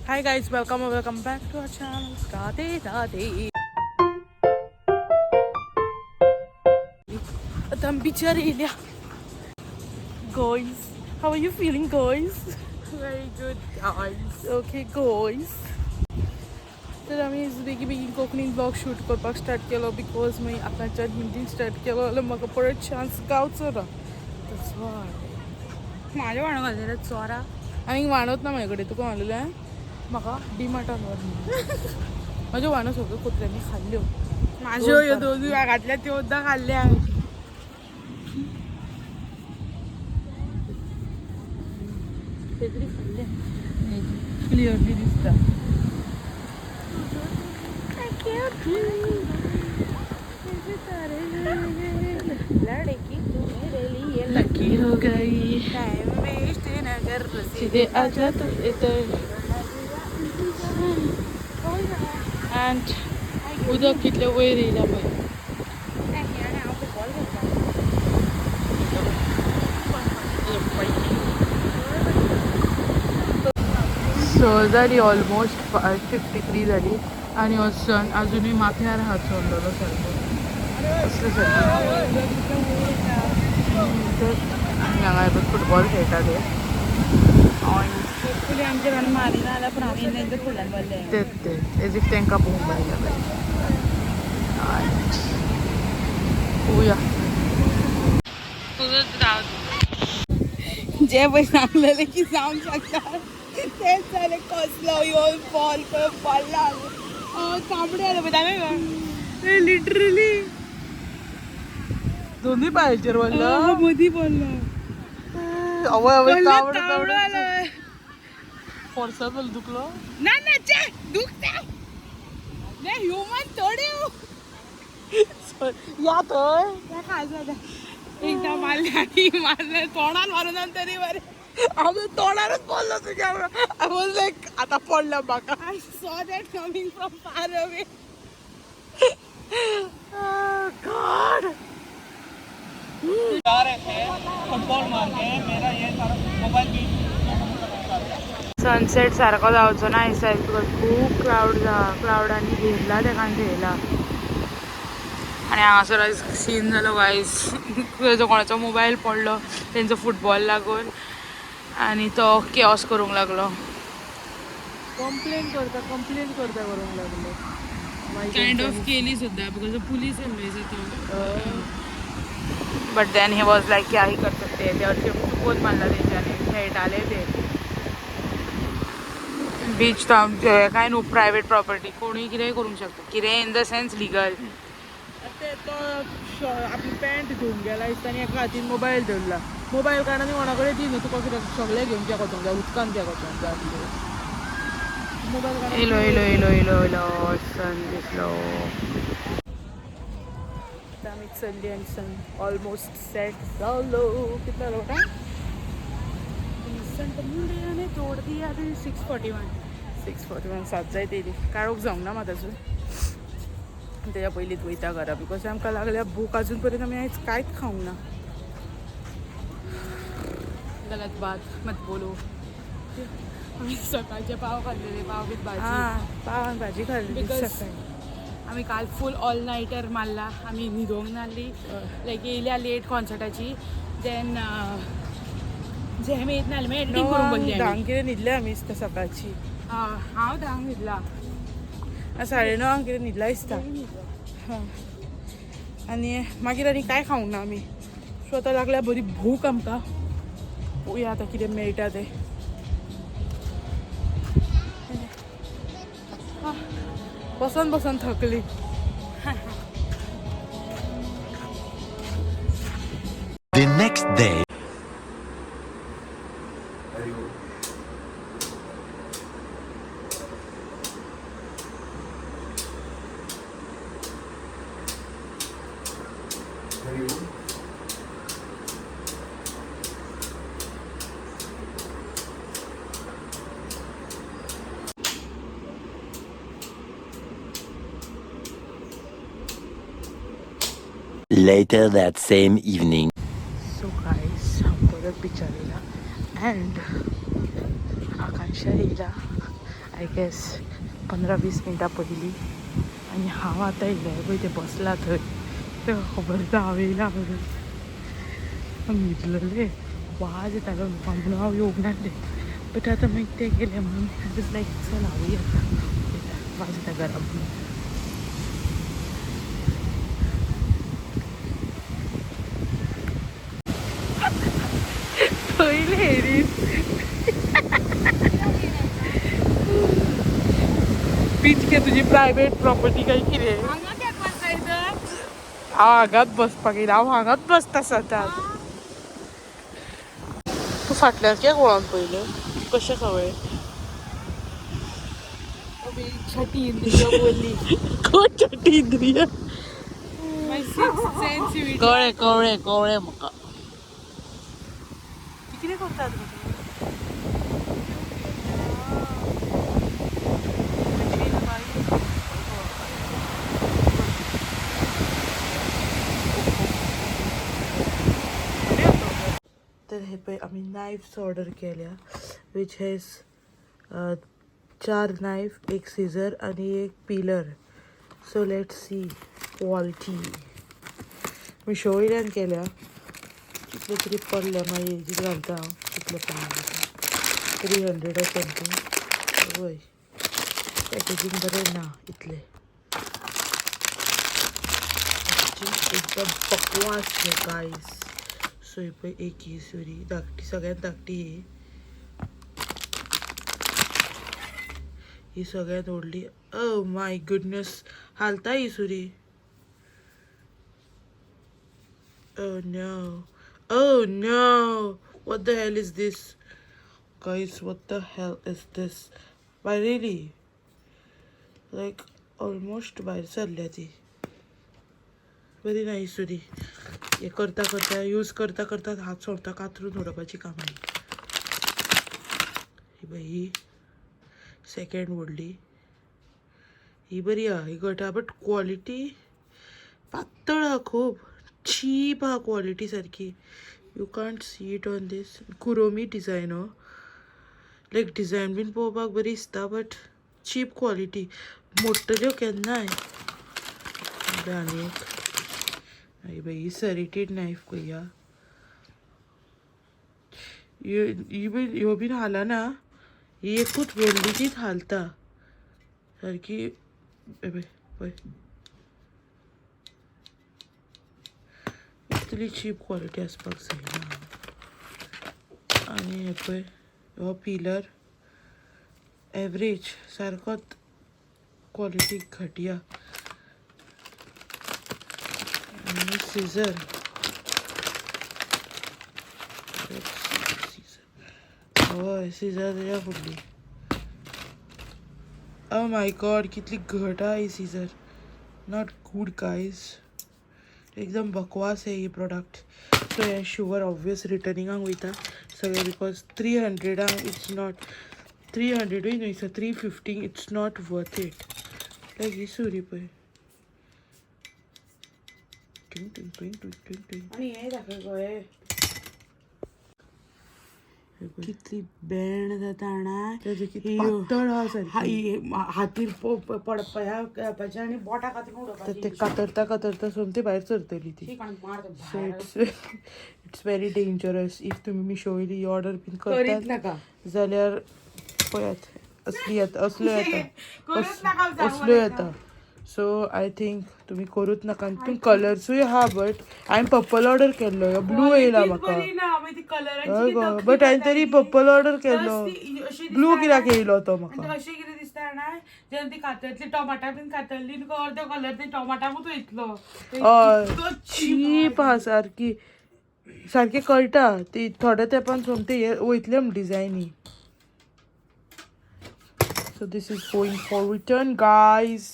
Hi guys, welcome welcome back to our channel. Radhe Radhe. आता आमी बिचार येयल्या. Guys, how are you feeling guys? Very good guys. Okay guys, तर आमी बेगीन बेगीन कोंकणीन ब्लॉग शूट करपाक स्टार्ट केलो because मागीर आतांच्यान हिंदीन स्टार्ट केलो जाल्यार म्हाका परत चान्स गावचो ना. That's why. माझ्या वाणो घातलेले चोरा. आनीक वाणत ना म्हाजे कडेन. तुका मारलेलें म्हाका डिमार्टान व्हर. म्हाज्यो वाणो सगळ्यो कुत्र्यांनी खाल्ल्यो. माझ्यो ह्यो दोनूय घातल्या त्यो सुद्दां खाल्ल्या. ते तरी खाल्ले क्लियरली दिसता. लड़की तू मेरे लिए लकी हो गई. टाइम वेस्ट न कर. सीधे आजा तू इधर. अँड उदक कितलें वयर येयलां पळय. स जाली, ऑलमोस्ट 5:53 जाली आनी हो सन अजुनूय माथ्यार हात सोडलेलो सारको असले सारको. तर आनी हांगा पळय फुटबॉल खेळटा ते. होपफुली आमचे कोण मारिना जाल्यार पूण आमी तेंच्या फुडल्यान बसले. तेच ते एज if तांकां पळोवंक आयल्या. पळोवया. तुजोच राव. जे पळय सांगलेले की जावंक शकता तेच जालें. कसलो येवन बॉल पळय पडला, तांबडे जालें पळय ताणें. लिटरली दोन्ही पायाचेर पडलो. मदीं पडलो. अवय अवय. तांबडो जालो. फोर्सान पडलो, दुखलो? ना ना, चे दुखता. ह्युमन थोडी. या थंय. त्या खास जाता. एकदा मारले आनी मारले तोंडान मारून आनी तरी बरें. हांव तोंडारच पडलो तुज्या. I was like आतां पडलो म्हाका. I saw that coming from far away. God. जा रहे थे फुटबॉल मार के मेरा ये सारा मोबाइल भी. सनसेट सारको जावचो ना दिसा because खूब क्लावड क्लावडांनी घेरला तेका थेयला. आनी हांगासर आयज सीन जालो गायज. तेजो कोणाचो मोबायल पडलो तेंचो फुटबॉल लागून आनी तो केओस करूंक लागलो. कंप्लेन करता कंप्लेन करता करूंक लागलो. कायंड ऑफ केली सुद्दां because police येयलो तो. But then he was like क्या ही कर सकते हैं. ते अशें चुकोन मारला तेंच्यांनी. खेळटाले ते बीच तो काय न्हू प्रायवेट प्रॉपर्टी, कोणूय कितेंय करूंक शकता. कितेंय इन the sense legal. ते तो आपली पॅन्ट घेवन गेला दिसता आनी एका हातीन मोबायल धरला. मोबायल काड आनी कोणा कडेन दी न्हू. तुका कित्याक सगळें घेवन कित्याक वचोंक जाय? उदकान कित्याक वचोंक जाय आसलें मोबायल काड. येयलो येयलो येयलो येयलो येयलो सन दिसलो. आतां आमी चल्ली आनी सन ऑलमोस्ट सेट जालो. कितलो जालो टायम? सन मुंड्याने तोड दिया. 6:41. 6:41. 7 जायत येयली. काळोख जावंक ना मात अजून. तेज्या पयलींच वयता घरा because आमकां लागल्या भूक. अजून पर्यंत आमी आयज कांयच खावंक ना. गलत बात मत बोलो. आम्ही सकाळचे पाव खाल्लेले, पाव विथ भाजी. हां, पाव आनी भाजी खाल्ली Because सकाळी. आमी काल फूल ऑल नायटर मारला. आमी न्हिदोंक नासली. लायक येयल्या लेट कॉन्सर्टाची, देन झेम येत नासली, मागीर एडिटींग करूंक बसली आमी. 10क कितें न्हिदले आमी दिसता सकाळची. हां, हांव 10क न्हिदला. 9:30 कितें न्हिदला दिसता. हां, आनी मागीर आनी कांय खावंक ना आमी. सो आतां लागल्या बरी भूक आमकां. पळोवया आतां कितें मेळटा तें. आह, बसोन बसोन थकली. The next day. Later that same evening. So guys, हांव परत बिचार येयला अँड आकांक्षा येयला. I guess 15-20 मिनटां पयलीं. आनी हांव आतां येयलें पळय, तें बसलां थंय, तेका खबर ना हांव येयलां म्हणून. न्हिदलेलें, वाज येतालो म्हाका म्हणून हांव येवंक नासलें. बट आतां मागीर तें गेलें म्हणून I was लायक चल हांवूय येता, येता, वाज येता घरा म्हणून. पयलें हेरीस बीच के तुजी प्रायवेट प्रॉपर्टी काय कितें? हांव हांगाच बसपाक येयला, हांव हांगाच बसता सदांच. तूं फाटल्यान कित्याक वळोन पयलें? कशें खबर? छठी इंद्रिय बोलली. कोण छठी इंद्रिय? My sixth sense. कळ्ळें कळ्ळें कळ्ळें म्हाका. कितें करतात गो तुमी? तर हे पळय, आमी नायफ्स ऑर्डर केल्या, which has चार नायफ, एक सिजर आनी एक pillar. So let's see quality. Meesho वयल्यान केल्या. कितले तरी पडल्या, मागीर हेजीच घालता हांव कितले पडले. 300 समथींग. वय, पॅकेजींग बरें ना इतलें. एकदम बकवास हे गायस. सो ही पळय एक ही सुरी धाकटी, सगळ्यात धाकटी ही. ही सगळ्यात व्हडली. ओ my goodness, हालता ही सुरी. Oh no. Oh no. What the hell is this? Guys, what the hell is this? Why really? Like almost भायर सरल्या ती. बरी ना ही सुरी. हे करता करता, यूज करता करता हात सोडता, कातरून उडोवपाची कामां. ही पळय, ही सेकंड व्हडली. ही बरी आहा, ही घट आहा, बट क्वॉलिटी पातळ आहा, खूब चीप आहा क्वॉलिटी सारकी. You can't see it on this Kuromi design. हो, लायक डिजायन बीन पळोवपाक बरी दिसता, बट चीप क्वॉलिटी, मोडटल्यो केन्नाय. आनी एक मागीर पळय, ही सरेटेड नायफ पळया. ही बीन, ह्यो बीन हालना. ही एकूच व्हडली, तीच हालता सारकी. हे पळय पळय, इतली चीप क्वॉलिटी आसपाक जायना. आनी हे पळय, हो पिलर एवरेज सारकोच, क्वॉलिटी घटिया. आनी सिजर, सिजर, हय, सिजर तेज्या फुडली. ओ my God, कितली घट आहा ही सीजर. Not good guys, एकदम बकवास आहे ही प्रोडक्ट. सो हे शुअर ऑब्वियस रिटर्निंगाक वयता सगळे, because 300 it's not, 300ूय न्हय sir, 350, it's not worth it. Like ही सुरी पळय, टिंग टिंग टिंग टिंग टिंग टिंग. आणि हे दाखय गो हे. हे पळय. कितली बेण जाता जाणा. तेजे कितली पातळ आहा सारकी. हातीर पडपाचें आनी बोटा कातरून तर उडोवपाचें. ते कातरता कातरता सोमती भायर सरतली ती. So it's very dangerous. If तुमी मिशो वयली ही ऑर्डर बीन करीत करतात नाका. जाल्यार पळयात, असली येता, असल्यो येता. करूच नाका. असल्यो येता. सो I think तुमी करूच नाका. आनी तितून कलर्सूय आहा, बट हांवें पर्पल ऑर्डर केल्लो, ब्लू येयला म्हाका. बरी ना मागीर ती कलराची. हय गो, बट हांवें तरी पर्पल ऑर्डर केल्लो, ब्लू कित्याक येयलो तो आनी म्हाका? अशें कितें दिसता जाणा, जेन्ना ती कातरतली, टोमाटा बीन कातरली, तुका अर्दो कलर ते टोमाटाकूच वयतलो. हय. इतको चीप आहा सारकी, सारकी कळटा ती थोड्या तेंपान सोमते हे वयतले म्हण डिजायनी. So this is going for return, guys.